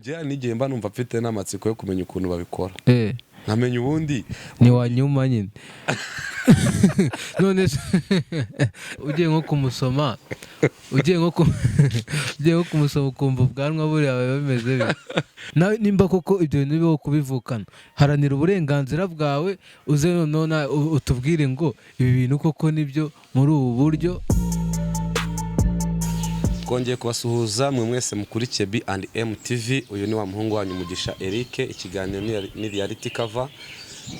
Njye n'igihe mba numva mfite n'amatsiko yo kumenya ukuntu babikora, nkamenya ubundi. Ni wanyuma nyine. None se ugiye nko kumusoma, ugiye nko kumusoma ukumva ubwanwa buriya biba bimeze bite? Nawe nimba koko ibyo bintu bibaho kubivukana, haranira uburenganzira bwawe, uze noneho utubwire ngo ibi bintu koko nibyo muri ubu buryo. Twongeye kubasuhuza mwe mwese mukurikiye B&M TV. Uyu ni wa muhungu wanyu Mugisha Eric. Ikiganiro ni Reality Cover.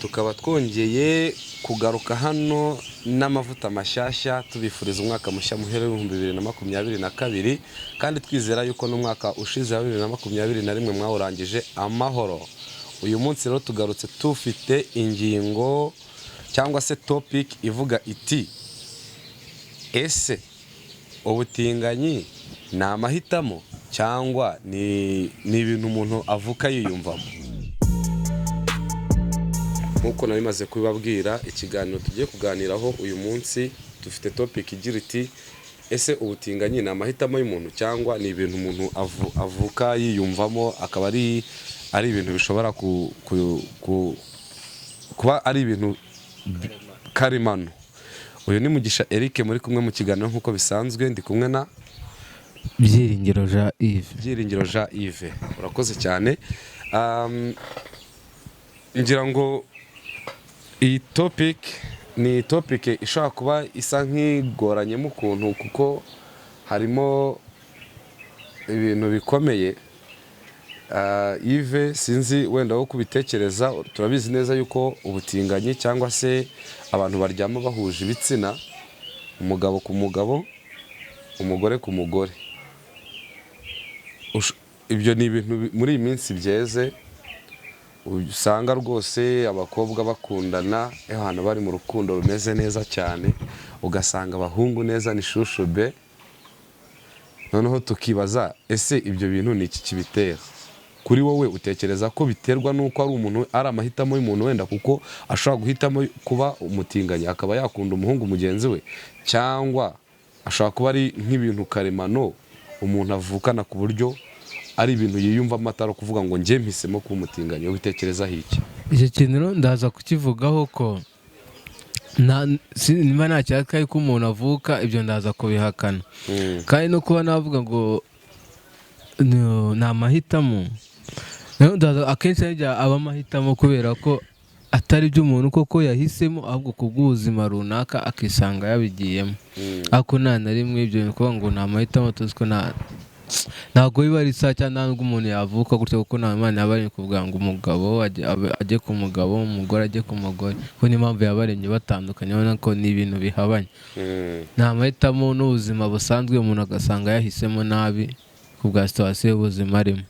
Tukaba twongeye kugaruka hano n'amavuta mashyashya, tubifuriza umwaka mushya muhire w'2022, kandi twizera yuko n'umwaka ushize wa 2021 mwawurangije amahoro. Uyu munsi rero tugarutse tufite ingingo cyangwa se topic ivuga iti: "Ese ubutinganyi ni amahitamo cyangwa ni ibintu umuntu avuka yiyumvamo?" Nk'uko nari maze kubibabwira, ikiganiro tugiye kuganiraho uyu munsi dufite topic igira iti: "Ese ubutinganyi ni amahitamo y'umuntu cyangwa ni ibintu umuntu avuka yiyumvamo, akaba ari ibintu bishobora kuba ari ibintu karemano?" Uyu ni Mugisha Eric muri kumwe mu kiganiro. Nk'uko bisanzwe, ndi kumwe na Byiringiro Jean Yves. Byiringiro Jean Yves, urakoze cyane. Ngira ngo iyi topic ni topic ishobora kuba isa nk'igoranyemo ukuntu, kuko harimo ibintu bikomeye. Yves, sinzi wenda wo kubitekereza. Turabizi neza yuko ubutinganyi cyangwa se abantu baryama bahuje ibitsina, umugabo ku mugabo, umugore ku mugore, ibyo ni ibintu muri iyi minsi byeze. Usanga rwose abakobwa bakundana, ahantu bari mu rukundo rumeze neza cyane, ugasanga abahungu neza ni chouchou be. Noneho tukibaza: ese ibyo bintu ni iki kibitera? Kuri wowe utekereza ko biterwa n'uko ari umuntu, ari amahitamo y'umuntu wenda, kuko ashobora guhitamo kuba umutinganyi akaba yakunda umuhungu mugenzi we, cyangwa ashobora kuba ari nk'ibintu karemano umuntu avukana, ku buryo ari ibintu yiyumvamo, atari ukuvuga ngo njye mpisemo kuba umutinganyi? Ubitekerezaho iki? Icyo kintu rero ndaza kukivugaho ko niba nta cyaka ko umuntu avuka, ibyo ndaza kubihakana. Kandi no kuba navuga ngo ni amahitamo, rero akenshi hari igihe aba amahitamo kubera ko atari ibyo umuntu koko yahisemo, ahubwo ku bw'ubuzima runaka akisanga yabigiyemo. Ariko nta na rimwe ibyo bintu kuvuga ngo ni amahitamo, tuzi ko ntabwo biba ari isaha cyangwa nta nubwo umuntu yavuka gutyo, kuko nta Imana yabaremye kuvuga ngo umugabo ajye ku mugabo, umugore ajye ku mugore, kuko niyo mpamvu yabaremye batandukanye. Ubona ko ni ibintu bihabanye. Ni amahitamo n'ubuzima busanzwe, umuntu agasanga yahisemo nabi ku bwa situation y'ubuzima arimo.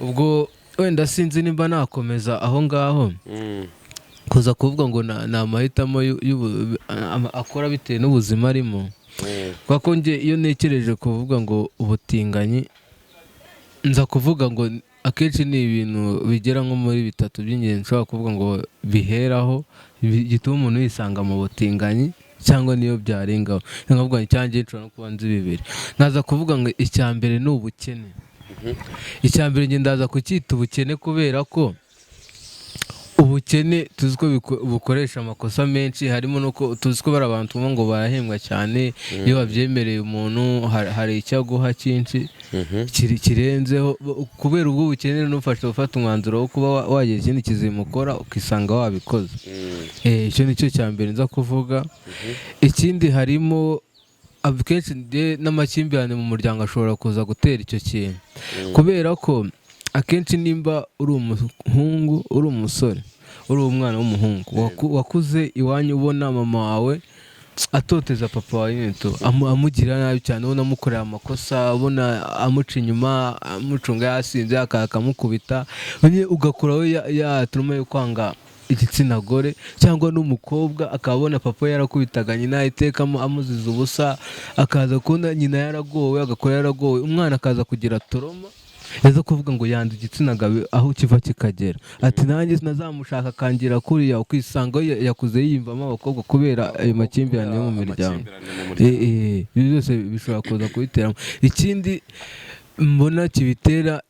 Ubwo wenda sinzi nimba nakomeza aho ngaho kuza kuvuga ngo ni amahitamo akora bitewe n'ubuzima arimo, kuko njye iyo ntekereje kuvuga ngo ubutinganyi, nza kuvuga ngo akenshi ni ibintu bigera nko muri bitatu by'ingenzi nshobora kuvuga ngo biheraho gituma umuntu yisanga mu butinganyi, cyangwa niyo byarengaho. Nkavuga ngo icyanjye nshobora no kuba nzi bibiri. Nkaza kuvuga ngo icya mbere ni ubukene. Icya mbere njye ndaza kucyita ubukene, kubera ko ubukene tuzi ko bukoresha amakosa menshi, harimo nuko tuzi ko bari abantu twumva ngo barahembwa cyane. Iyo babyemereye umuntu hari icyo aguha cyinshi kirenzeho. Kubera ubwo bukene n'ufasha gufata umwanzuro wo kuba wagira ikindi kizima ukora, ukisanga wabikoze. Icyo ni cyo cya mbere nza kuvuga. Ikindi harimo akenshi n'amakimbirane mu muryango ashobora kuza gutera icyo kintu, kubera ko akenshi nimba uri umuhungu, uri umusore, uri umwana w'umuhungu wakuze iwanyu ubona mama wawe atoteza papa wawe nyine tu, amugira nabi cyane, ubona amukorera amakosa, ubona amuca inyuma, amucunga yasinze akamukubita, nyine ugakuraho ya trauma yo kwanga igitsina gore, cyangwa n'umukobwa akaba abona papa we yarakubitaga nyina iteka amuziza ubusa, akaza kubona nyina yaragowe, agakora yaragowe, umwana akaza kugira trauma yaza kuvuga ngo yanze igitsina gabo aho kiva kikagera, ati nanjye sinazamushaka akangira kuriya. Ukisanga yakuze yiyumvamo abakobwa kubera ayo makimbirane yo mu miryango. Amakimbirane mu muryango. Ibyo byose bishobora kuza kubiteramo. Ikindi mbona kibitera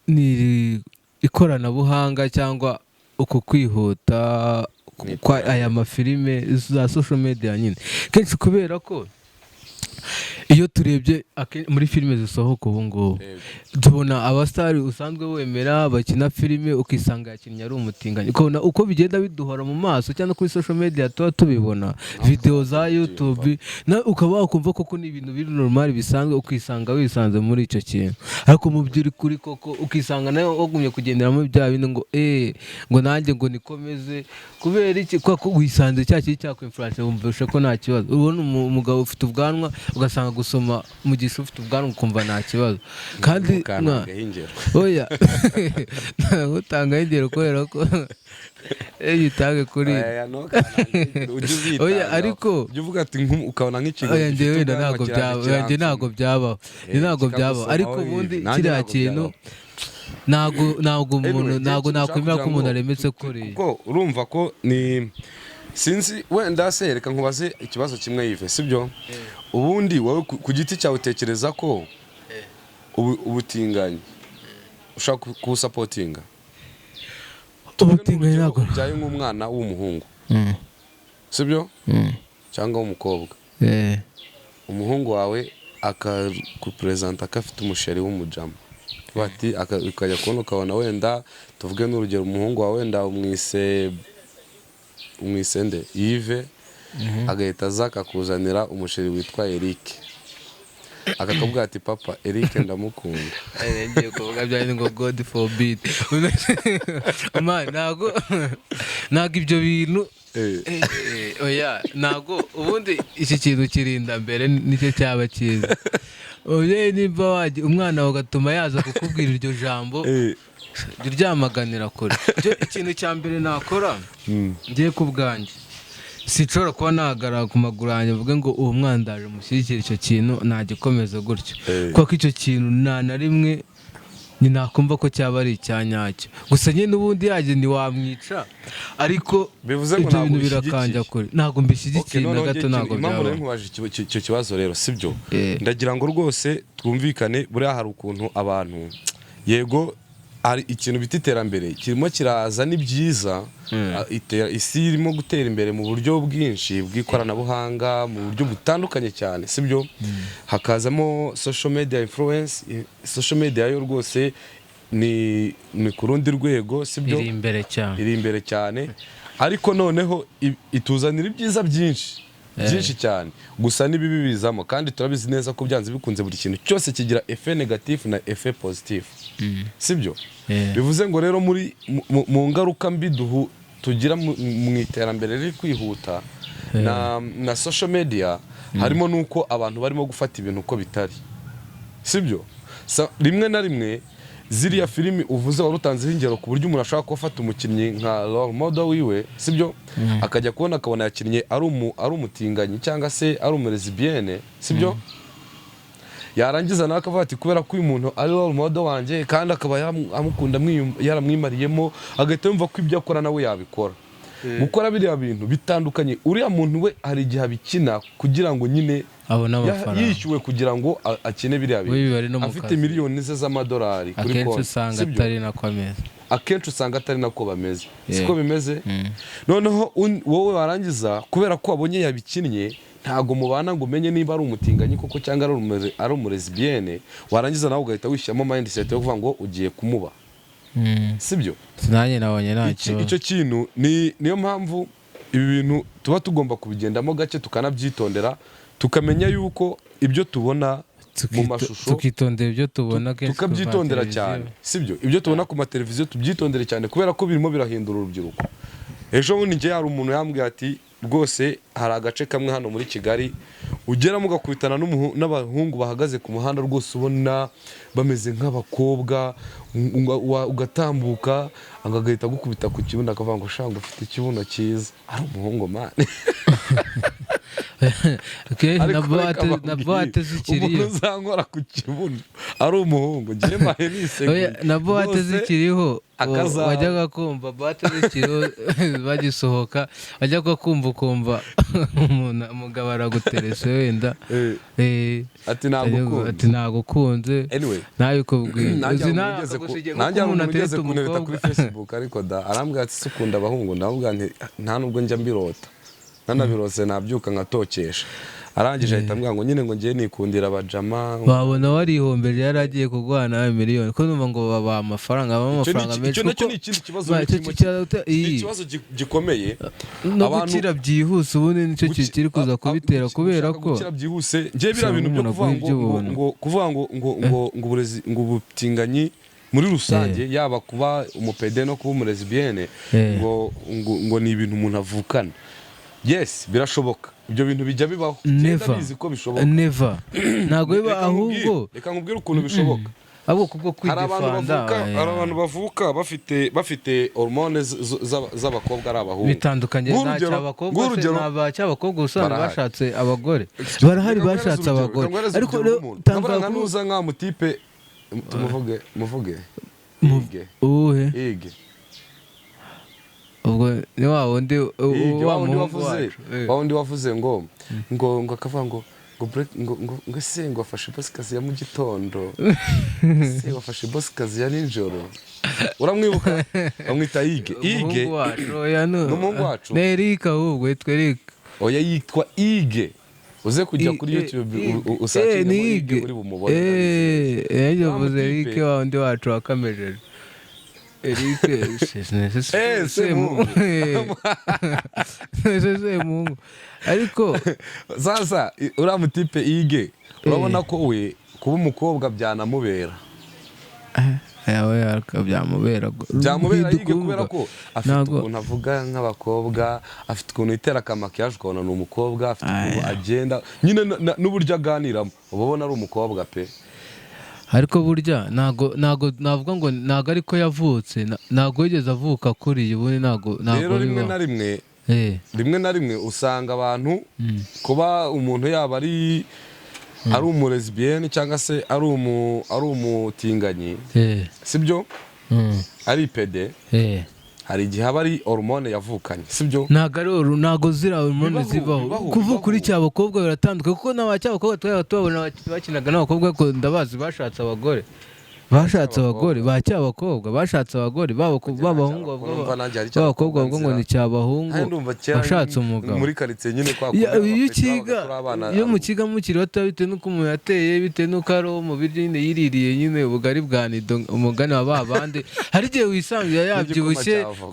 ni ikoranabuhanga cyangwa uku kwihuta kwa aya mafilime za social media nyine kenshi, kubera ko iyo turebye muri filime zisohoka ubu ngubu, tubona abasitari usanzwe wemera bakina filime, ukisanga yakinnye ari umutinganyi, ukabona uko bigenda biduhora mu maso, cyangwa kuri social media tuba tubibona, video za YouTube, na ukaba wakumva koko ni ibintu biri normal bisanzwe, ukisanga wisanze muri icyo kintu. Ariko mu by'ukuri koko ukisanga nawe wagumye kugendera muri bya bintu ngo ngo nanjye ngo nikomeze. Kubera iki? Kubera ko wisanze cya kintu cyakwinfluence, wumvishe ko nta kibazo. Ubona umugabo ufite ubwanwa, ugasanga gusoma Mugisha ufite ubwanwa ukumva nta kibazo, kandi Mukantangaho ingero. Oya, ntabwo ingero, kubera ko iyo utange kuri Oya, ntukantange ingero, ujye uzitangaho. Oya, ariko ujye uvuga ati ukabona nk'ikintu oya, gifite njyewe wenda ubwanwa ntabwo kiraje byaba, oya, njye ntabwo kiransoma. byabaho, njye ntabwo byabaho, kikagusomaho ariko ibi. ubundi Nanjye kiriya ntabwo kintu byabaho. ntabwo umuntu Anyway, ntabwo njye nakwemera nshaka ko umuntu kugira ngo aremetse kuriya. Kuko urumva ko ni sinzi wenda se, reka nkubaze ikibazo kimwe, Yves, sibyo? Ubundi wowe ku giti cyawe utekereza ko ubutinganyi ushaka kuwusupportinga? Ubutinganyi ntabwo Ubyaye nk'umwana w'umuhungu, sibyo, cyangwa w'umukobwa, umuhungu wawe akakupresenta ko afite umusheri w'umujama, bati ukajya kubona ukabona wenda tuvuge n'urugero, umuhungu wawe wenda umwise nde, Yves, agahita aza akakuzanira umusheri witwa Eric, akakubwira ati: "Papa, Eric ndamukunda." Ngiye kuvuga bya ngo God forbid. Man, ntabwo ibyo bintu oya, ntabwo. Ubundi iki kintu kirinda mbere nicyo cyaba cyiza. Umubyeyi nimba wajya umwana wawe ugatuma yaza kukubwira iryo jambo, jya uryamaganira kure. Ikintu cya mbere nakora ngiye ku bwanjye, sinshobora kuba nahagarara ku maguru yanjye mvuge ngo uwo mwana ndaje mushyigikire icyo kintu, nagikomeza gutyo, kuko icyo kintu nta na rimwe nakumva ko cyaba ari icya nyacyo. Gusa nyine ubundi yajya ntiwamwica, ariko Bivuze ngo ibyo ntabwo bintu birakanja ubishyigikiye. kure, ntabwo mbishyigikiye Okay, na noneho gato, njye ntabwo impamvu nari byaba. nkubajije icyo kibazo rero, sibyo? Ndagira ngo rwose twumvikane. Buriya hari ukuntu abantu, yego, hari ikintu bita iterambere kirimo kiraza, ni byiza. Isi irimo gutera imbere mu buryo bwinshi bw'ikoranabuhanga, mu buryo butandukanye cyane, sibyo? Hakazamo social media influence. Social media yo rwose ni ku rundi rwego, sibyo? Iri imbere cyane. Iri imbere cyane, ariko noneho ituzanira ibyiza byinshi byinshi cyane, gusa n'ibibi bizamo, kandi turabizi neza ko byanze bikunze buri kintu cyose kigira effet négatif na effet positif, sibyo? Bivuze ngo rero muri mu ngaruka mbi tugira mu iterambere riri kwihuta na social media, harimo n'uko abantu barimo gufata ibintu uko bitari, sibyo? Rimwe na rimwe ziriya filimi uvuze wari utanzeho ingero, ku buryo umuntu ashobora kuba afata umukinnyi nka role model wiwe, sibyo, akajya kubona akabona yakinnye ari umutinganyi cyangwa se ari umulesbienne, sibyo? Yarangiza nawe akavuga ati: "Kubera ko uyu muntu ari role model wanjye," kandi akaba amukunda, yaramwimariyemo, agahita yumva ko ibyo akora nawe yabikora. Gukora biriya bintu bitandukanye, uriya muntu we hari igihe abikina kugira ngo nyine abone amafaranga. Yishyuwe kugira ngo akine biriya We biba ari bintu, no mu afite kazi. miliyoni ze z'amadolari kuri Akenshi konti, usanga sibyo? atari nako ameze. Akenshi usanga atari nako bameze, siko bimeze. Noneho wowe warangiza, kubera ko wabonye yabikinnye, ntabwo mubana ngo umenye niba ari umutinganyi koko cyangwa ari umulesbienne, warangiza nawe ugahita wishyiramo mindset yo kuvuga ngo ugiye kumuba, sibyo? Nanjye nabonye nta kibazo. Icyo kintu niyo mpamvu ibi bintu tuba tugomba kubigendamo gake, tukanabyitondera, tukamenya yuko ibyo tubona mu mashusho Tukitondera ibyo tubona kenshi ku tukabyitondera mateleviziyo. cyane, sibyo? Ibyo tubona ku mateleviziyo tubyitondere cyane, kubera ko birimo birahindura urubyiruko. Ejo bundi njye hari umuntu yambwiye ati: "Rwose hari agace kamwe hano muri Kigali ugeramo ugakubitana n'abahungu bahagaze ku muhanda, rwose ubona bameze nk'abakobwa, ugatambuka agahita agukubita ku kibuno, akavuga ngo: 'Shanga ufite ikibuno cyiza,' ari umuhungu, man." Akenshi na Ariko reka boîte na mbabwire, boîte zikiriyo. Umuntu uzankora ku kibuno ari umuhungu, ngiye mbahe niseguye. Oya, na boîte Rwose, zikiriho, akazaba. Wajyaga kumva boîte zikiriho bagisohoka, wajyaga kumva ukumva umuntu, umugabo araguterese wenda. Ati nagukunze. Ati nagukunze. Anyway, Ntabikubwiye. nanjye Uzi hari nawe umuntu ugeze akagusigira nanjye kuko hari umuntu umuntu ugeze atereta kuntereta kuri umukobwa. Facebook, ariko da arambwira ati: "Se ukunda abahungu?" Ndamubwira nti: "Nta nubwo njya mbirota, nanabirose nabyuka nkatokesha." Arangije ahita ambwira ngo nyine ngo ngiye nikundira abajama. Wabona warihombeje, yari agiye kuguha nawe miliyoni, ko numva ngo babaha amafaranga, habamo Icyo ni amafaranga menshi. Icyo nacyo Kuko ni ikindi kibazo. Icyo Ni iyi. ikibazo gikomeye. No Abantu- gukira byihuse ubundi nicyo kiri kuza kubitera, kubera gushaka ko gukira byihuse, njye biriya usanga bintu byo umuntu kuvuga aguha ngo iby'ubuntu. Ngo kuvuga ngo uburezi, ngo ubutinganyi muri rusange, yaba kuba umupede no kuba umulesbienne, ngo ni ibintu umuntu avukana, yes, birashoboka, ibyo bintu bijya bibaho. Njye Never. ndabizi ko bishoboka. Never, ntabwo biba. Reka nkubwire- Ahubwo Reka nkubwire ukuntu bishoboka. Ahubwo kubwo Hari abantu kwidefanda. bavuka, hari abantu bavuka bafite hormone z'abakobwa ari abahungu. Bitandukanye nta cy'abakobwa se, nta cy'abakobwa usanga Barahari. bashatse abagore barahari. Reka nguhereze Bashatse urugero, abagore reka nguhereze ariko urugero rero rw'umuntu. tanga Nkabura nka nuza nka mutipe tumuvuge, muvuge Ige. Uwuhe? Ige. Ubwo ni wa wundi Ige, wa wa wundi muhungu wavuze wacu. Wa wundi wavuze ngo akavuga ngo break, ngo ese ngo wafashe boss ya mu gitondo, ese wafashe boss ya nijoro? Uramwibuka? Bamwita Ige Ige. Umuhungu wacu, oya, Ni umuhungu wacu? Ni Eric, ahubwo yitwa Eric. Oya, yitwa Ige. Uze kujya kuri YouTube usearchingemo Ni Ige, Ige. uri bumubone. Eh, Wa yavuze mutipe. Eric, wa wundi wacu wakamejeje Eric. Semuhungu. Semuhungu, ariko Sasa uriya mutipe Ige, urabona ko we kuba umukobwa byanamubera. Yawe byamubera. Byamubera Ige, kubera ko afite Ntabwo- ukuntu avuga nk'abakobwa, afite ukuntu yitera akamaquillage ukabona ni umukobwa, afite ukuntu Aya. agenda nyine n'uburyo aganiramo uba ubona ari umukobwa pe. Ariko burya ntago navuga ngo ntago ariko yavutse, ntago yigeze avuka kuri iyi, ubundi ntago Rero rimwe bibaho. na rimwe rimwe na rimwe usanga abantu, kuba umuntu yaba ari umulesbienne cyangwa se ari umutinganyi, sibyo, ari pédé, hari igihe aba ari hormone yavukanye, sibyo? Ntabwo ari ntabwo ziriya hormone Bibaho, zibaho. bibaho, Kuvuka kuri bibaho. cy'abakobwa biratandukanye, kuko n'aba cy'abakobwa twari tubabona bakinaga n'abakobwa, ariko ndabazi bashatse abagore, bashatse abagore ba cy'abakobwa, bashatse abagore b'abahungu, Numva nanjye hari b'abakobwa bavuga ngo ni cy'abahungu, Kandi ndumva kera washatse umugabo. muri karitsiye nyine kwa Iyo ukiga, iyo mukiga mukiri bato, bitewe n'uko umuntu yateye, bitewe n'uko ari uwo mu biryo nyine yiririye nyine ubugari bwa nido, umugani wa ba bandi, hari igihe wisanzuye yabyibushye, N'igikoma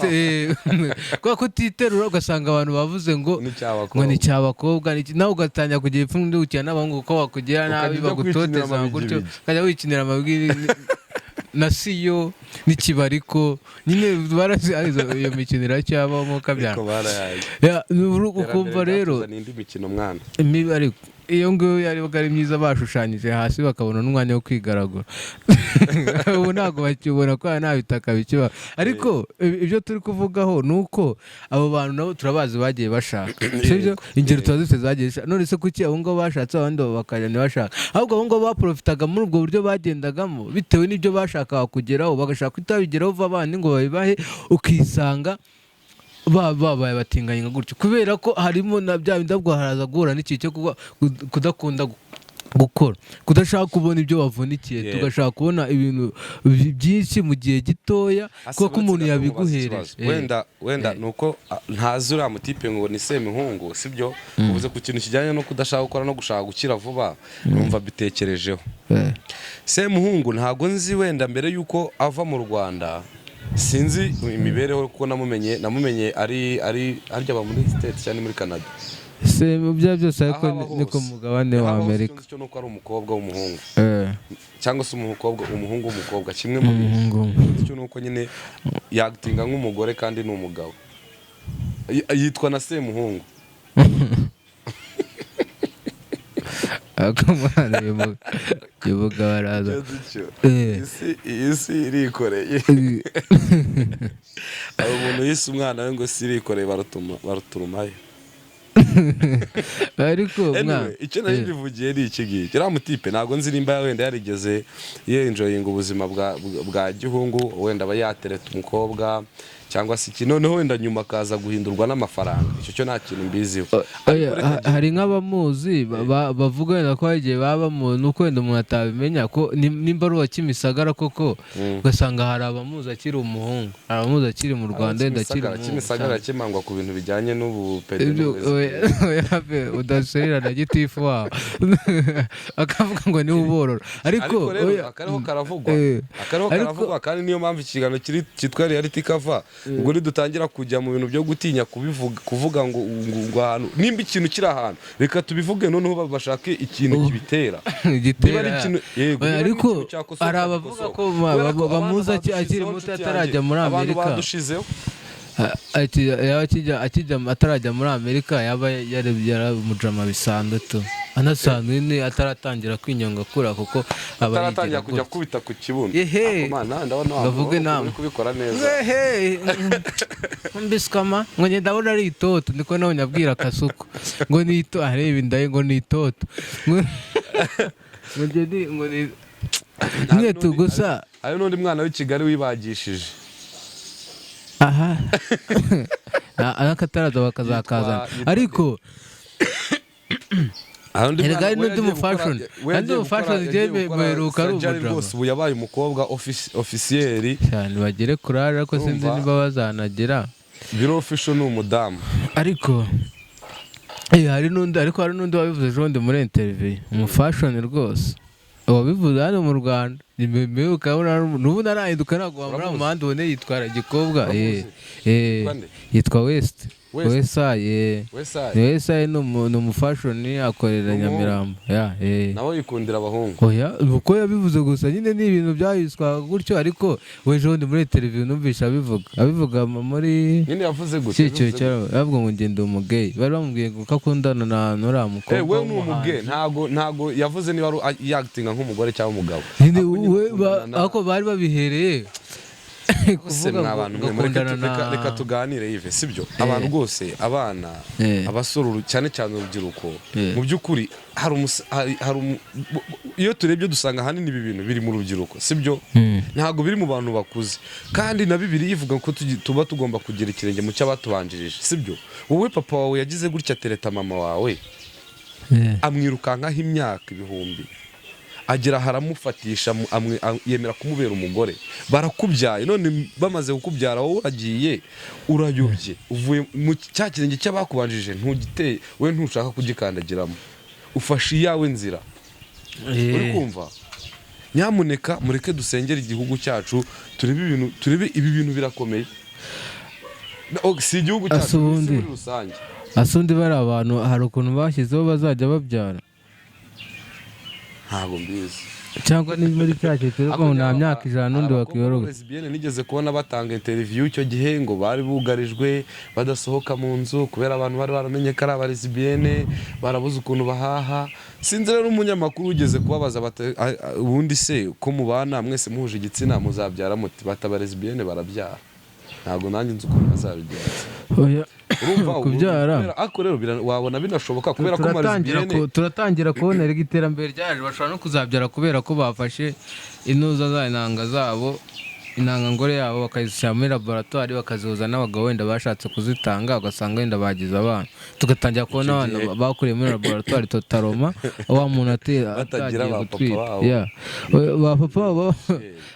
cya kwa kutiterura, ugasanga abantu bavuze ngo Ni icy'abakobwa. Ngo ni icy'abakobwa, nawe ugatangira kugira ipfunwe ndi gukina n'abahungu kuko bakugira nabi, Ukajya ujya bagutoteza kwikinira gutyo, amabigibigi. ukajya wikinira amabwiriza na siyo n'ikibariko nyine barazi, iyo mikino iracyabamo kabyara. Ariko barayaye. Ya, ukumva rero Iterambere ryatuzaniye indi mikino mwana. Imibi, ariko iyo ngiyo yari ari myiza, bashushanyije hasi bakabona n'umwanya wo kwigaragura. Ubu ntabwo bakibona ko nta bitaka bikiba. Ariko ibyo turi kuvugaho ni uko abo bantu nabo turabazi bagiye bashaka, sibyo? Ingero tuba zifite zagiye zishaka. None se kuki abo ngabo bashatse, abandi bakajya ntibashaka? Ahubwo abo ngabo baprofitaga muri ubwo buryo bagendagamo bitewe n'ibyo bashakaga kugeraho, bagashaka kutabigeraho vuba, abandi ngo babibahe, ukisanga babaye batinganye nka gutyo, kubera ko harimo na bya bindi. Ahubwo haraza guhura n'ikintu cyo kudakunda gukora, kudashaka kubona ibyo wavunikiye, tugashaka kubona ibintu byinshi mu gihe gitoya, Ase kuko umuntu uretse gato nkubaze yabiguhereje. ikibazo. Wenda nuko ntazi uriya mutipe ngo ni Semuhungu, sibyo? Uvuze ku kintu kijyanye no kudashaka gukora no gushaka gukira vuba, numva mbitekerejeho. Semuhungu ntago nzi, wenda mbere yuko ava mu Rwanda sinzi imibereho, kuko namumenye ari harya aba muri State cyangwa muri Canada. Se mu bya byose, ariko Aho aba ni ku hose. mugabane Aho wa aba hose, Amerika. icyo nzi cyo nuko ari umukobwa w'umuhungu cyangwa se umukobwa, umuhungu w'umukobwa, kimwe mu Umuhungu w'umuhungu. Icyo nuko nyine yatinga nk'umugore kandi ni umugabo. Yitwa na Semuhungu. Ariko umwana uyu mugabo araza. Icyo nzi cyo, iyi si irikoreye. Hari umuntu yise umwana we ngo si irikoreye, baruturumayo. Ariko mwa Anyway, icyo nari mbivugiye ni iki ngiki: uriya mutipe ntabwo nzi nimba wenda yarigeze yenjoyinga ubuzima bwa gihungu, wenda aba yatereta umukobwa cyangwa se iki, noneho wenda nyuma akaza guhindurwa n'amafaranga. Icyo cyo nta kintu mbiziho. Oya, hari nk'abamuzi bavuga wenda ko hari igihe baba bamuzi, nuko wenda umuntu atabimenya ko nimba ari uwa Kimisagara koko, ugasanga hari abamuzi akiri umuhungu, hari abamuzi akiri mu Rwanda, wenda akiri Kimisagara umuhungu. Kimisagara kimangwa ku bintu bijyanye n'ubupede Ibyo n'uburezi. Oya, oya, pe, udaserera na gitifu wabo akavuga ngo niwe uborora, ariko Ariko rero oya, akariho karavugwa, akariho karavugwa, kandi niyo mpamvu ikiganiro kiri cyitwa Reality Cover. Ubwo nidutangira kujya mu bintu byo gutinya kubivuga, kuvuga ngo ahantu, nimba ikintu kiri ahantu, reka tubivuge, noneho bashake ikintu kibitera. Gitera. Niba ari ikintu, yego, Oya, niba ari ariko ikintu cyakosoka, hari abavuga gikosoka. ko Kubera ko abantu bamuzi akiri badushizeho, muto, nshuti atarajya yanjye. muri Abantu Amerika. badushizeho. Yaba akijya atarajya muri Amerika, yaba yari umujama bisanzwe tu, anasanzwe nyine, ataratangira kwinyonga kura, kuko aba Ataratangira yigira kujya gutya. kubita ku kibuno. Ehe. Ako mana, ndabona wa Bavuge muhungu inama. uri kubikora neza. Ehe, mbisikama ngo njye ndabona ari itoto, niko nawe nyabwira Kasuku ngo ni itoto, areba inda ye ngo ni itoto, ngo njye ni ngo ni nyine tu gusa. Hari n'undi mwana w'i Kigali wibagishije. Aha n'akataraza bakazakazana. Ariko Hari undi Erega mwana hari we n'undi yagiye mu fashion. we Hari yagiye n'undi mu fashion yagiye ugiye gukora muheruka ari surgery umujama. Rwose ubu yabaye umukobwa officiel. Cyane, bagere kurara, ariko sinzi Urumva? niba bazanagira. Biro official ni umudamu. Ariko hari n'undi, ariko hari n'undi wabivuze ejo bundi muri interview, umu fashion rwose wabivuze hano mu Rwanda. N'ubu narahinduka, ntabwo wamura mu Uramuzi? muhanda ubone yitwara gikobwa. Uramuzi? Eh. Yitwa nde? Yitwa West. West. West. Wesai. Ni West, ni umufashion, akorera Umuhungu. Nyamirambo ya. Nawe yikundira abahungu. Oya, uko yabivuze gusa nyine ni ibintu byahishwa gutyo, ariko we ejo bundi muri televiziyo numvishe abivuga muri Nyine yavuze gute? cyiciro Yabivuze cya bavuga ngo ngende umugeyi, bari bamubwiye ngo ko akundana na nuriya mukobwa Eh, we ni w'umuhanzi. umuge, ntago yavuze niba ari yagitinga nk'umugore cyangwa umugabo. Nyine Ahubwo nyine we akundana ariko bari babihereye Se kuvuga mwa ngo bantu mwe, mureke ngakundana na reka tuganire Yves, sibyo? Abantu rwose, abana, abasore, cyane cyane urubyiruko, mu by'ukuri hari hari iyo turebye dusanga ahanini ibi bintu biri mu rubyiruko, sibyo? Ntabwo biri mu bantu bakuze, kandi na Bibiliya ivuga ko tuba tugomba kugira ikirenge mu cy'abatubanjirije, sibyo? Wowe papa wawe yagize gutya atereta mama wawe, amwirukankaho imyaka ibihumbi, agera aha aramufatisha, yemera kumubera umugore, barakubyaye. None bamaze kukubyara, wowe uragiye urayobye, uvuye mu cya kirenge cy'abakubanjije, ntugiteye, we ntushaka kugikandagiramo, ufashe iyawe nzira. Uri kumva? Nyamuneka mureke dusengere igihugu cyacu, turebe ibintu, turebe ibi bintu birakomeye. Si igihugu Ase cyacu, ni isi ubundi. muri rusange. Ase undi bari abantu, hari ukuntu bashyizeho bazajya babyara? Ntabwo mbizi. Cyangwa niba muri cya cyiciro ko nta myaka 100 n'undi wakwiyorogota. Lesbienne nigeze kubona batanga interview icyo gihe ngo bari bugarijwe, badasohoka mu nzu kubera abantu bari baramenye ko ari abalesbienne, barabuze ukuntu bahaha. Sinzi rero umunyamakuru ugeze kubabaza bati: "Ubundi se ko mubana mwese muhuje igitsina, muzabyara muti?" Bati: "Abalesbienne barabyara." Ntabwo nanjye nzi ukuntu bazabigenza. Oya. Urumva Kubyara. Ariko rero wabona binashoboka kubera ko Turatangira amalesbienne turatangira kubona rero iterambere ryaje, bashobora no kuzabyara kubera ko bafashe intuza za intanga zabo, intangangore yabo, bakazishyira muri laboratwari, bakazihuza n'abagabo wenda bashatse kuzitanga, ugasanga wenda bagize abana, tugatangira kubona Icyo abana gihe- bakuriye muri laboratwari totalement, wa muntu Batagira atagiye ba papa gutwita. babo. Yeah. Ba papa babo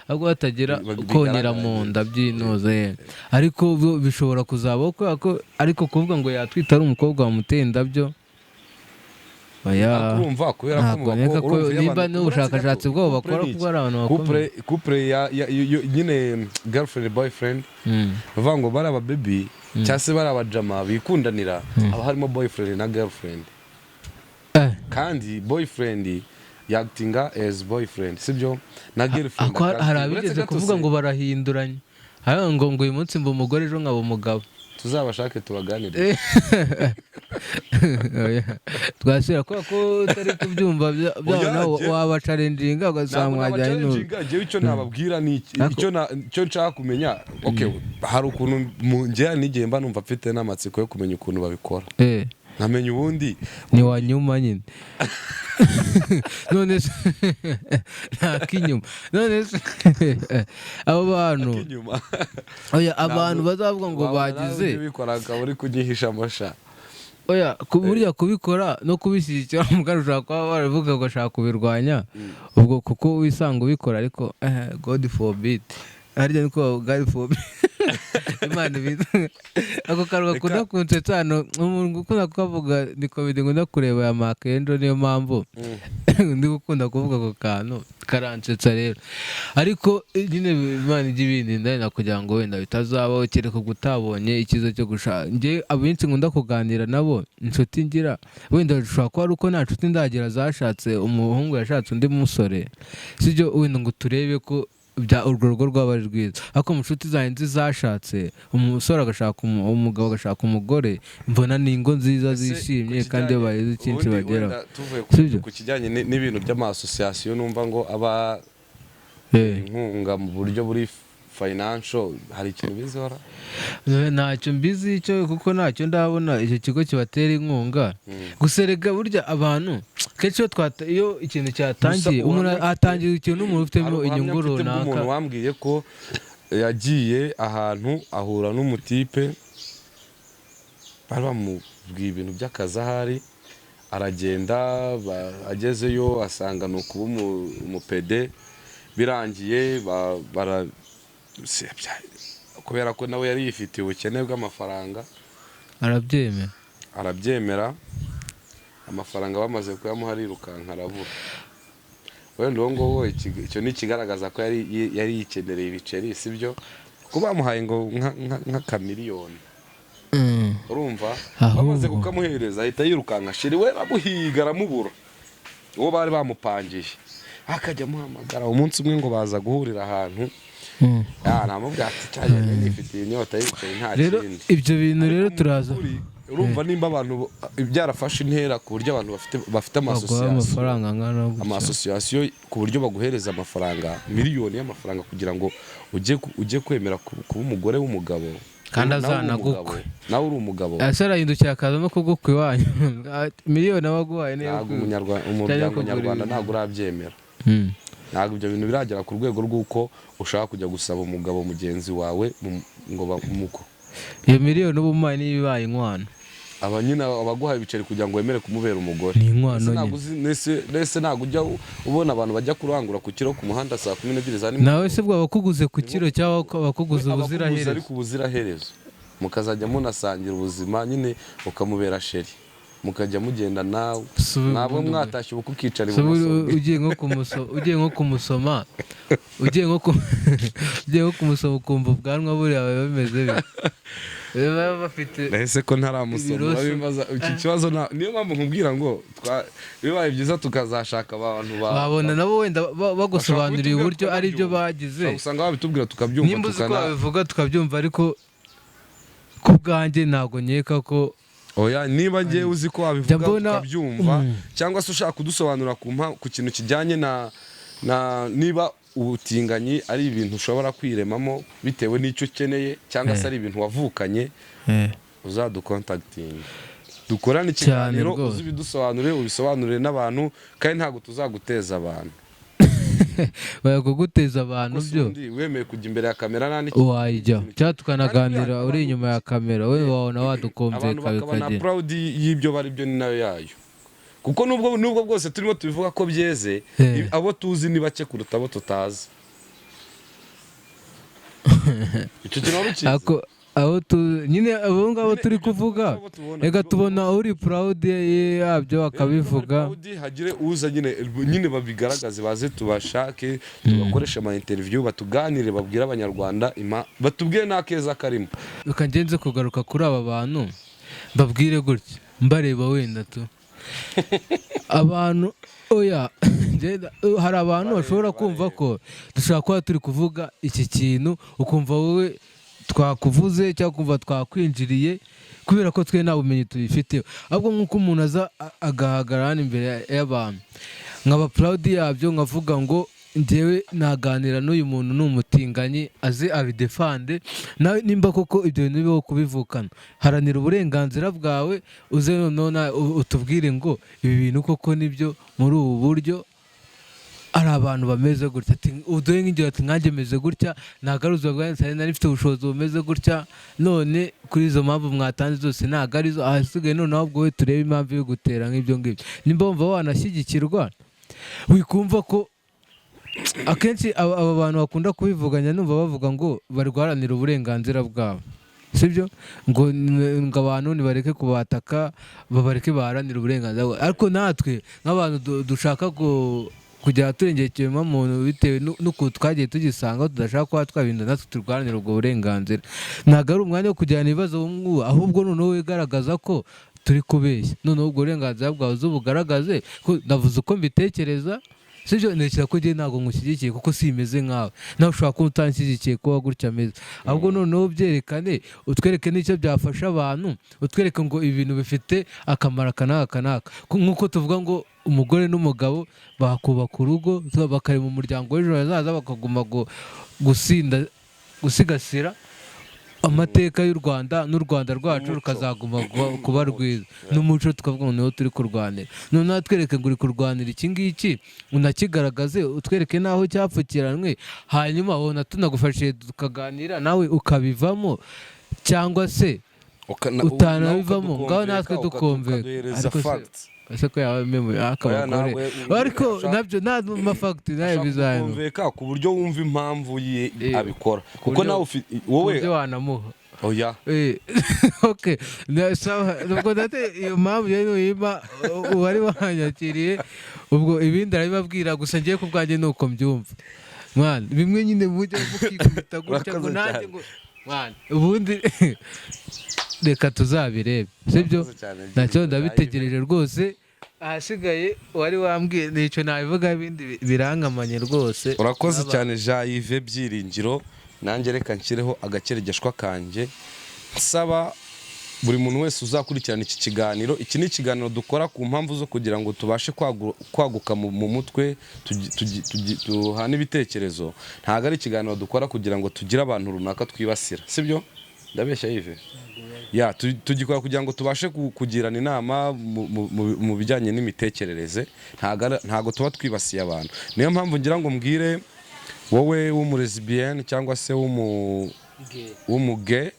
ahubwo batagira konyera bigaragara mu nda by'intuza ye. Ariko bishobora kuzabaho kubera ko, ariko kuvuga ngo yatwita ari umukobwa wamuteye indabyo, oya. Urumva, kubera ko mu Ntabwo nkeka bakobwa ko urumva iyo nimba abantu- n'ubushakashatsi uretse bwabo gato, bakora couple ni kuko iki? ari abantu bakomeye. Couple ya nyine girlfriend, boyfriend, bavuga ngo bari aba baby cyangwa se bari abajama bikundanira, haba harimo boyfriend na girlfriend. Kandi boyfriend yagitinga as boyfriend, sibyo? Na girlfriend Ako hari akagitinga. abigeze Uretse gato kuvuga se, ngo barahinduranye. Hari ngo uyu munsi mba umugore, ejo nkaba umugabo. Tuzabashake tubaganire. Oya. Twasubira kubera ko utari kubyumva byabo Oya, nawe wabachallenginga ugasanga Ntabwo mwajyanye n'ubu. nabachallenginga, njyewe icyo nababwira ni iki, Ariko- icyo nshaka kumenya, okay, hari ukuntu mu njyewe n'igihe mba numva mfite n'amatsiko yo kumenya ukuntu babikora. Nkamenya ubundi. Ni wanyuma nyine. None se nta k'inyuma? None se abo bantu Inyuma. Oya, abantu bazavuga ngo Wabona nawe bagize ujya ubikora, akaba uri kunyihisha amasha. Oya, burya kubikora no kubishyigikira, umugani ushobora kuba waravuga ngo ashaka kubirwanya ubwo kuko wisanga ubikora, ariko God forbid. Harya niko, God forbid, Imana ibizi. Ako kantu gakunda kunsetsa hano, umuntu ukunda kukavuga ni comedy nkunda kureba ya Makendo, niyo mpamvu ndi gukunda kuvuga ako kantu, karansetsa rero. Ariko nyine Imana ijya ibindinda wenda kugira ngo wenda bitazabaho, kereka ubwo utabonye icyiza cyo gushaka. Njye abenshi nkunda kuganira nabo, inshuti ngira, wenda bishobora kuba ari uko nta nshuti ndagira zashatse, umuhungu yashatse undi musore, sibyo? Wenda ngo turebe ko bya urwo rugo rwaba ari rwiza. Ariko mu nshuti zanjye nzi zashatse, umusore agashaka umugabo agashaka umugore, mbona ni ingo nziza zishimye, Ku kandi iyo kijyanye- bagize icyinshi ubundi bageraho. wenda tuvuye Sibyo? ku kijyanye n'ibintu by'ama association, numva ngo aba inkunga mu buryo buri financial, hari ikintu bizora? Ntacyo mbizi icyo, kuko ntacyo ndabona icyo kigo kibatera inkunga. Gusa rega burya abantu kenshi iyo ikintu cyatangiye, Gusa umuntu ubuhamya mfite- atangira ikintu n'umuntu ufitemo Hari ubuhamya inyungu mfite runaka. bw'umuntu wambwiye ko yagiye ahantu ahura n'umutipe, bari bamubwiye ibintu by'akazi ahari, aragenda, agezeyo asanga ni ukuba umupede. Birangiye kubera ko nawe yari yifitiye ubukene bw'amafaranga, arabyemera. Arabyemera. Amafaranga bamaze kuyamuha arirukanka arabura. Wenda uwo nguwo icyo ni ikigaragaza ko yari yikenereye ibiceri, sibyo? Kuko bamuhaye ngo nk'akamiliyoni. Urumva, Ahubwo. bamaze kukamuhereza ahita yirukanka, chéri we bamuhiga aramubura, uwo bari bamupangiye akajya amuhamagara. Umunsi umwe ngo baza guhurira ahantu. Namubwira ati cyane nifitiye inyota y'ibiceri, nta Rero kindi. ibyo bintu rero Ariko mu turaza by'ukuri, urumva nimba abantu byarafashe intera ku buryo abantu bafite baguha ama association, amafaranga angana gutya. ama association, ku buryo baguhereza amafaranga, miliyoni y'amafaranga, kugira ngo ujye kwemera kuba umugore w'umugabo. Kandi Nawe uri azanagukwe. umugabo. Nawe uri umugabo. Ese arahindukira akaza no kugukwa iwanyu? Miliyoni aba aguhaye niyo Ntabwo umuryango kugura nyarwanda ibintu. ntabwo urabyemera. Ntabwo ibyo bintu biragera ku rwego rw'uko ushaka kujya gusaba umugabo mugenzi wawe ngo bamuko. Iyo miliyoni uba umuhaye niyo ibaye inkwano. Aba nyine abaguhaye ibiceri kugira ngo wemere kumubera umugore. Ni inkwano Ese ntabwo nyine. Nese ntabwo ujya ubona abantu bajya kurangura ku kiro ku muhanda saa 12 za Nawe se bwo abakuguze ku kiro cyangwa abakuguze abakuguze ubuziraherezo? Ariko ubuziraherezo, mukazajya munasangira ubuzima nyine, ukamubera chéri, mukajya mugendana, Si mwaba ubundi mwatashye ubukwe ukicara Se ibumoso bwe. Ugiye nko kumusoma ukumva ubwanwa buriya biba bimeze bite? Baba bafite Nahise ko ntaramusoma. ibiroso. Urabimbaza iki kibazo, niyo mpamvu nkubwira ngo bibaye byiza tukazashaka abantu Babona nabo wenda bagusobanuriye bashobora uburyo kubitubwira ari byo tukabyumva. bagize. Ushobora gusanga babitubwira tukabyumva. Nimba uzi ko Tukana babivuga tukabyumva, ariko ku bwanjye ntabwo nkeka ko Oya, niba ngewe uzi ko wabivuga Njya mbona- tukabyumva, cyangwa se ushaka kudusobanurira ku kintu kijyanye na niba ubutinganyi ari ibintu ushobora kwiremamo bitewe n'icyo ukeneye, cyangwa se ari ibintu wavukanye, uzaducontactinga dukorane Cyane ikiganiro. Rwose. Uzi ibidusobanurire, ubisobanurire n'abantu, kandi ntabwo tuzaguteza abantu. Baya kuguteza abantu Gusa byo ubundi wemeye kujya imbere ya kamera nta n'ikintu. Wayijyaho cyangwa tukanaganira Kandi uri inyuma ya kamera, we wabona abantu wadukumvikana bakaba na bikagenda. proud y'ibyo bari byo, ni nayo yayo, kuko nubwo bwose turimo tubivuga ko byeze, abo tuzi ni bake kuruta abo tutazi. Icyo kintu wari ukizi? Ako abo tu nyine abo ngabo Nyine turi ibyo kuvuga, abo tubona. Reka tubona uri proud yabyo akabivuga. Proud, hagire uza nyine babigaragaze, baze tubashake, tubakoreshe ama interview, batuganire, babwire Abanyarwanda batubwire n'akeza karimo. Reka ngenze kugaruka kuri aba bantu, mbabwire gutya mbareba wenda tu abantu. Oya, hari abantu bashobora kumva ko dushobora kuba turi kuvuga iki kintu, ukumva wowe twakuvuze cyangwa kumva twakwinjiriye, kubera ko twe nta bumenyi tubifiteho. Ahubwo nk'uko umuntu aza agahagarara hano imbere y'abantu, nkaba proud yabyo, nkavuga ngo Njyewe naganira n'uyu muntu, ni umutinganyi, aze abidefande nawe. Nimba koko ibyo bintu bibaho kubivukana, haranira uburenganzira bwawe, uze noneho utubwire ngo ibi bintu koko nibyo, muri ubu buryo hari abantu bameze gutya. Ati uduhe nk'ingero, ati nkanjye meze gutya, ntabwo ari ubuzima bwanjye, nari mfite ubushobozi bumeze gutya, none kuri izo mpamvu mwatanze zose ntabwo arizo. Ahasigaye noneho ahubwo we turebe impamvu yo gutera nk'ibyo ngibyo. Nimba wumva wanashyigikirwa, wikumva ko akenshi aba bantu bakunda kubivuganya, numva bavuga ngo barwanira uburenganzira bwabo, sibyo? Ngo abantu nibareke kubataka, babareke baharanire uburenganzira bwabo. Ariko natwe nk'abantu dushaka kujya turengera ikiremwamuntu bitewe n'ukuntu twagiye tugisanga, tudashaka kuba twabinda, natwe turwanira ubwo burenganzira. Ntabwo ari umwanya wo kujyana ibibazo ngubu, ahubwo noneho wigaragaza ko turi kubeshya, noneho ubwo burenganzira bwawe uzubugaragaze ko ndavuze uko mbitekereza, sibyo? Ntekereza ko njye ntabwo ngushyigikiye kuko simeze nkawe, nawe ushobora kuba utanshyigikiye kuba gutya ameze. Ahubwo noneho byerekane, utwereke n'icyo byafasha abantu, utwereke ngo ibintu bifite akamaro aka n'aka n'aka. Nk'uko tuvuga ngo umugore n'umugabo bakubaka urugo, bakarema umuryango w'ejo hazaza, bakaguma gusigasira amateka y'u Rwanda n'u Rwanda rwacu N'umuco. rukazaguma kuba rwiza, n'umuco, tukavuga ngo niwo turi kurwanira. Noneho twereke ngo uri kurwanira iki ngiki, unakigaragaze, utwereke n'aho cyapfukiranwe, hanyuma wabona tunagufashije tukaganira nawe ukabivamo, cyangwa se utanabivamo, ngaho natwe dukomveka. Ukaduhereza Ariko se- facts. Ese ko yaba memo akabagore? Nawe Ariko nabyo nta mafacts nawe bizana. Kumveka ku buryo wumva impamvu ye abikora, kuko buryo- nawe wowe Ku buryo wanamuha. Oya. Okay. Sawa, ubwo ndate iyo mpamvu rero nuyima uwari wanyakiriye, ubwo ibindi arabibabwira. Gusa ngiye ku bwanjye ni uko mbyumva, mwana. Bimwe nyine mujya mukikubita gutya ngo Urakoze nanjye cyane. ngo mwana, ubundi reka tuzabirebe, sibyo? Urakoze cyane. Ntacyo, ndabitegereje rwose. Ahasigaye wari wambwiye nicyo nabivuga, ibindi birankamanye rwose. Urakoze cyane, Jean Yves Byiringiro. Nanjye reka nshyireho agakeregeshwa kanjye, nsaba buri muntu wese uzakurikirana iki kiganiro. Iki ni ikiganiro dukora ku mpamvu zo kugira ngo tubashe kwaguka mu mutwe, duhane ibitekerezo. Ntabwo ari ikiganiro dukora kugira ngo tugire abantu runaka twibasira, sibyo? Ndabeshya, Yves? Ya, tugikora kugira ngo tubashe kugirana inama mu bijyanye n'imitekerereze. Ntabwo tuba twibasiye abantu. Niyo mpamvu ngira ngo mbwire wowe w'umulesbienne cyangwa se w'umugay,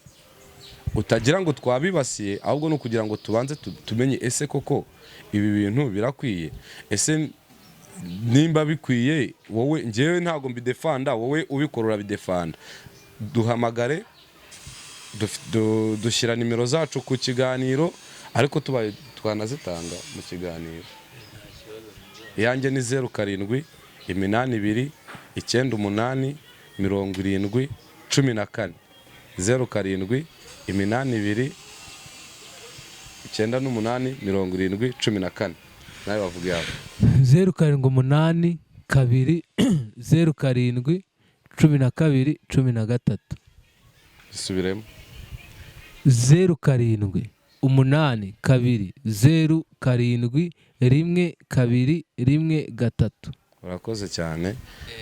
utagira ngo twabibasiye, ahubwo ni ukugira ngo tubanze tumenye ese koko ibi bintu birakwiye? Ese nimba bikwiye, wowe, njyewe ntabwo mbidefanda, wowe ubikora urabidefanda, duhamagare. Dushyira nimero zacu ku kiganiro, ariko tubaye twanazitanga mu kiganiro. Iyanjye ni 0782 98 70 14, 0782 98 70 14. Nawe bavuga iyawe. 0782 07 12 13. Isubiremo. 0782 07 12 13. Urakoze cyane.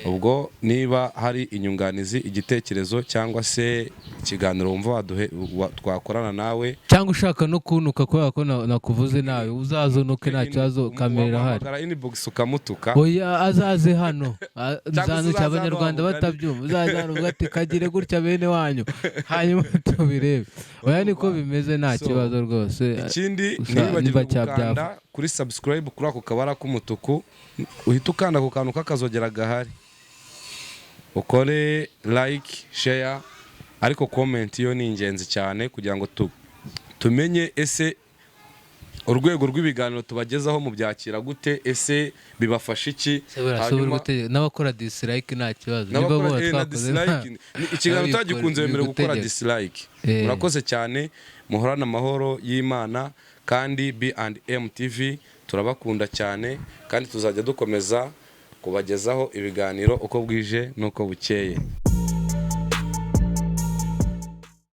Ubwo niba hari inyunganizi, igitekerezo cyangwa se ikiganiro wumva twakorana nawe, cyangwa ushaka no kuntuka kubera ko nakuvuze nabi, uzazunuke, nta kibazo, kamera irahari. Wamuhamagara inbox ukamutuka. Oya, azaze hano. Cyangwa se Nzanuka uzaze hano abanyarwanda wamugane. batabyumva, uzaze hano uvuge ati kagire gutya bene wanyu, hanyuma tubirebe. Oya, niko bimeze, nta So, kibazo rwose. Ikindi, Gusa ntibibagirwe niba cya gukanda kuri subscribe, kuri ako kabara k'umutuku, uhita ukanda ku kantu k'akazogera gahari, ukore like, share, ariko comment yo ni ingenzi cyane kugira ngo tumenye ese urwego rw'ibiganiro tubagezaho mubyakira gute, ese bibafasha iki. N'abakora dislike nta kibazo niba N'abakora muba na twakoze dislike, ikiganiro utagikunze wemerewe gukora bigutegeka. dislike. Murakoze cyane, muhorane amahoro y'Imana, kandi B&M TV turabakunda cyane, kandi tuzajya dukomeza kubagezaho ibiganiro uko bwije n'uko bukeye.